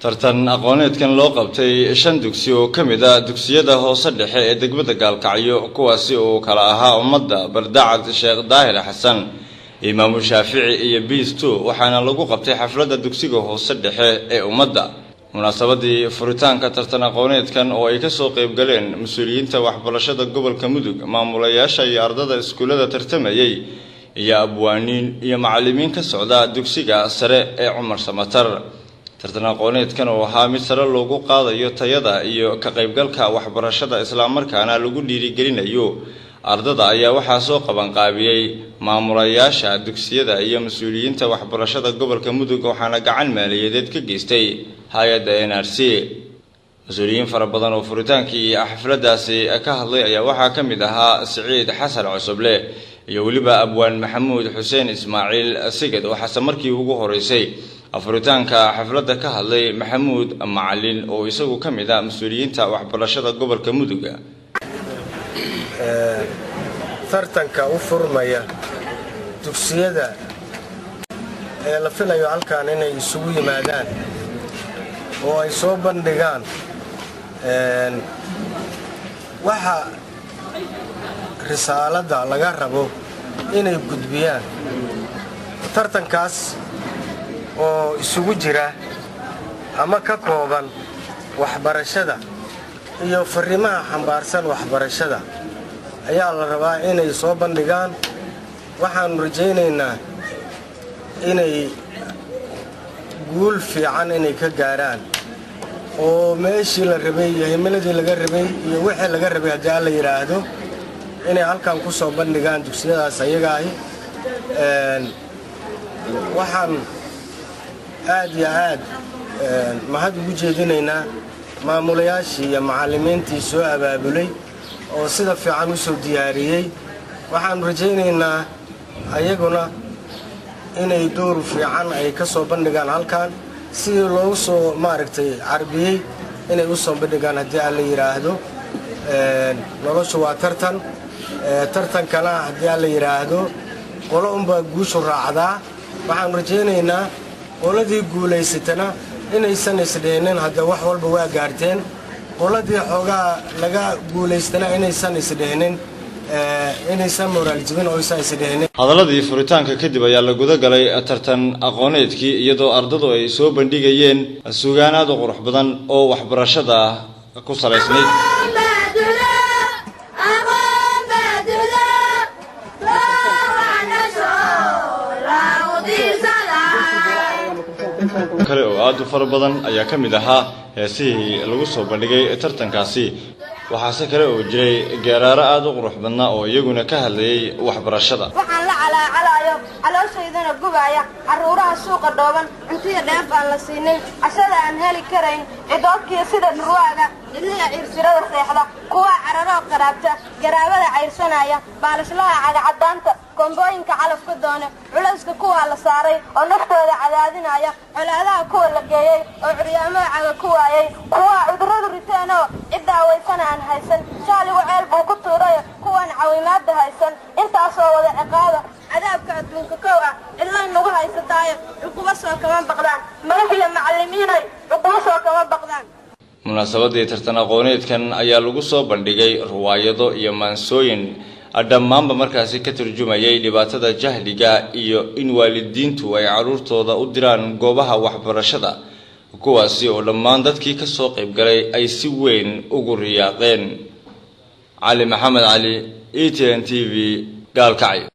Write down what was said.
Tartan aqooneedkan loo qabtay shan dugsi oo ka mid ah dugsiyada hoose dhexe ee degmada Gaalkacyo, kuwaasi oo kala ahaa Ummadda, Bardacad, Sheekh Daahir Xasan, Imaamu Shaafici iyo Biisto, waxaana lagu qabtay xafladda dugsiga hoose dhexe ee Ummadda. Munaasabadii furitaanka tartan aqooneedkan oo ay kasoo qayb galeen mas-uuliyiinta waxbarashada gobolka Mudug, maamulayaasha iyo ardada iskuullada tartamayay, iyo abwaaniin iyo macalimiin ka socda dugsiga sare ee Cumar Samatar. Tartan aqooneedkan oo ahaa mid sare loogu qaadayo tayada iyo ka qaybgalka waxbarashada, islamarkaana lagu dhiirigelinayo ardada, ayaa waxaa soo qabanqaabiyey maamulayaasha dugsiyada iyo mas-uuliyiinta waxbarashada gobolka Mudug, waxaana gacan maaliyadeed ka geystay hay-adda NRC. Mas-uuliyiin fara badan oo furitaankii xafladaasi ka hadlay ayaa waxaa ka mid ahaa Siciid Xasan Cusuble iyo weliba abwaan Maxamuud Xuseen Ismaaciil Sigad. Waxaase markii ugu horeysay furitaanka xafladda ka hadlay Maxamuud Macalin oo isagu ka mid ah mas-uuliyiinta waxbarashada gobolka Mudug. Tartanka u furmaya dugsiyada ee la filayo halkan inay isugu yimaadaan oo ay soo bandhigaan waxa risaaladda laga rabo inay gudbiyaan, tartankaas oo isugu jira ama ka kooban waxbarashada iyo fariimaha xambaarsan waxbarashada, ayaa la rabaa inay soo bandhigaan. Waxaannu rajaynaynaa inay guul fiican inay ka gaaraan oo meeshii la rabay iyo himiladii laga rabay iyo wixii laga rabay, haddii Alla yidhaahdo, inay halkan ku soo bandhigaan dugsiyadaas ayaga ahi. Waxaan aad iyo aad mahad ugu jeedinaynaa maamulayaashii iyo macallimiintii soo abaabulay oo sida fiican u soo diyaariyey. Waxaannu rajaynaynaa ayaguna inay door fiican ay ka soo bandhigaan halkan, sidii loogu soo maaragtay carbiyey inay u soo bandhigaan, haddii Alla yidhaahdo. Noloshu waa tartan, tartankana, haddii Alla yidhaahdo, qolo unbaa guushu raacdaa. Waxaannu rajaynaynaa qoladii guulaysatana inaysan isdhihinin hadda wax walba waa gaarteen, qoladii xoogaa laga guulaystana inaysan isdhihinin, inaysan moraal jibin oo aysan isdhihinin. Hadaladii furitaanka kadib ayaa la guda galay tartan aqooneedkii, iyadoo ardadu ay soo bandhigayeen suugaan aad u qurux badan oo waxbarashada ku salaysnayd. Kale oo aada u fara badan ayaa ka mid ahaa heesihii lagu soo bandhigay tartankaasi. Waxaase kale oo jiray geeraaro aada u qurux badnaa oo iyaguna ka hadlayay waxbarashada. Waxaan la calaacalaayo, calooshaydana gubaaya, carruuraha suuqa dhooban, cuntiya dheef aan la siinin, cashada aan heli karayn, cidoodkiyo sida dhurwaaga cidliya ciirsirada seexda, kuwaa cararoo qaraabta, garaabada cayrsanaya, baalishlaha cagacadaanta, koombooyinka calafka doone, culayska kuwaa la saaray oo naftooda cadaadinaya, colaadaha kuwa la geeyey oo curyaamaha caga ku waayey, kuwaa cudurradu riteenoo cid daawaysana aan haysan, shaaligu ceel buu ku tuuray, kuwaan cawimaadda haysan, intaasoo wada ciqaaba cadaabka adduunka kow ah, cidlay nagu haysataayo, cuqubo soo kama baqdaan madax iyo macallimiinay, cuqubo soo kama baqdaan. Munaasabadii tartan aqooneedkan ayaa lagu soo bandhigay ruwaayado iyo maansooyin dhammaanba markaasi ka turjumayay dhibaatada jahliga iyo in waalidiintu ay carruurtooda u diraan goobaha waxbarashada, kuwaasi oo dhammaan dadkii kasoo qayb galay ay si weyn ugu riyaaqeen. Cali Maxamed Cali, E T N TV, Gaalkacyo.